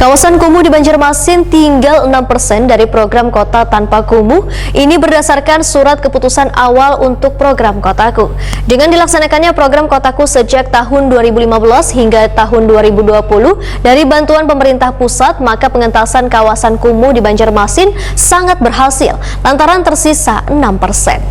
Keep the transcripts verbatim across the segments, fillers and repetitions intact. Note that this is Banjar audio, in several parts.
Kawasan kumuh di Banjarmasin tinggal enam persen dari program kota tanpa kumuh. Ini berdasarkan surat keputusan awal untuk program Kotaku. Dengan dilaksanakannya program Kotaku sejak tahun dua ribu lima belas hingga tahun dua ribu dua puluh dari bantuan pemerintah pusat, maka pengentasan kawasan kumuh di Banjarmasin sangat berhasil lantaran tersisa enam persen.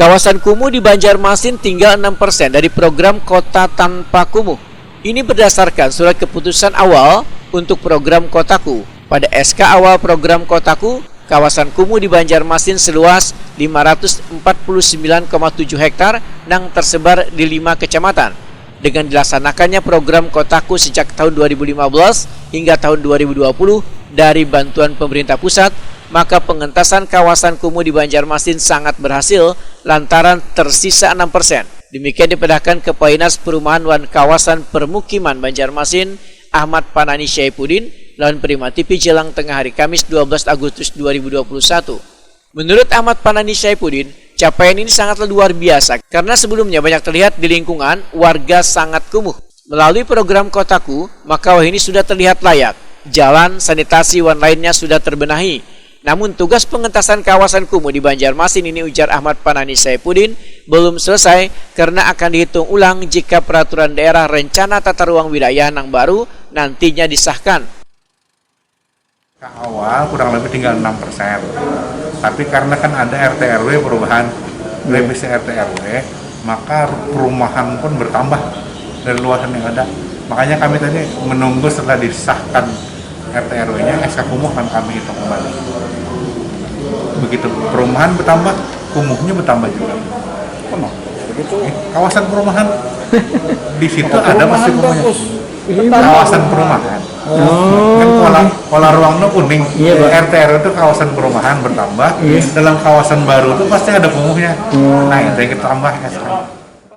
Kawasan kumuh di Banjarmasin tinggal enam persen dari program Kota Tanpa Kumuh. Ini berdasarkan surat keputusan awal untuk program Kotaku. Pada S K awal program Kotaku, kawasan kumuh di Banjarmasin seluas lima ratus empat puluh sembilan koma tujuh hektar nang tersebar di lima kecamatan. Dengan dilaksanakannya program Kotaku sejak tahun dua ribu lima belas hingga tahun dua ribu dua puluh dari bantuan pemerintah pusat, maka pengentasan kawasan kumuh di Banjarmasin sangat berhasil lantaran tersisa enam persen. Demikian dipadahkan Kepala Dinas Perumahan wan Kawasan Permukiman Banjarmasin, Ahmad Panani Syaipuddin, lawan Prima T V Jelang Tengah hari Kamis dua belas Agustus dua ribu dua puluh satu. Menurut Ahmad Panani Syaipuddin, capaian ini sangatlah luar biasa karena sebelumnya banyak terlihat di lingkungan warga sangat kumuh. Melalui program Kotaku, maka wahini sudah terlihat layak. Jalan, sanitasi, wan lainnya sudah terbenahi. Namun tugas pengentasan kawasan kumuh di Banjarmasin ini, ujar Ahmad Panani Syaipuddin, belum selesai karena akan dihitung ulang jika peraturan daerah rencana tata ruang wilayah nang baru nantinya disahkan. Ka awal kurang lebih tinggal enam persen. Tapi karena kan ada R T R W perubahan, revisi R T R W, maka perumahan pun bertambah dari luasan yang ada. Makanya kami tadi menunggu setelah disahkan R T R W-nya, S K kumuh akan kami hitung kembali. Begitu perumahan bertambah, kumuhnya bertambah juga. Begitu. Kawasan perumahan di situ ada pasti Perumahan kumuhnya. bagus. Kawasan perumahan. Kan pola pola ruangnya kuning. Iya, Pak. R T R W itu kawasan perumahan bertambah. Dalam kawasan baru itu pasti ada kumuhnya. Nah, itu yang kita tambah S K.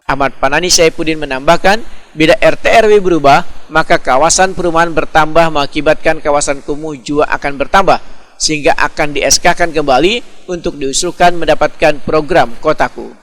Ahmad Panani Syaipuddin menambahkan, bila R T R W berubah, maka kawasan perumahan bertambah mengakibatkan kawasan kumuh jua akan bertambah, sehingga akan di S K-kan kembali untuk diusulkan mendapatkan program Kotaku.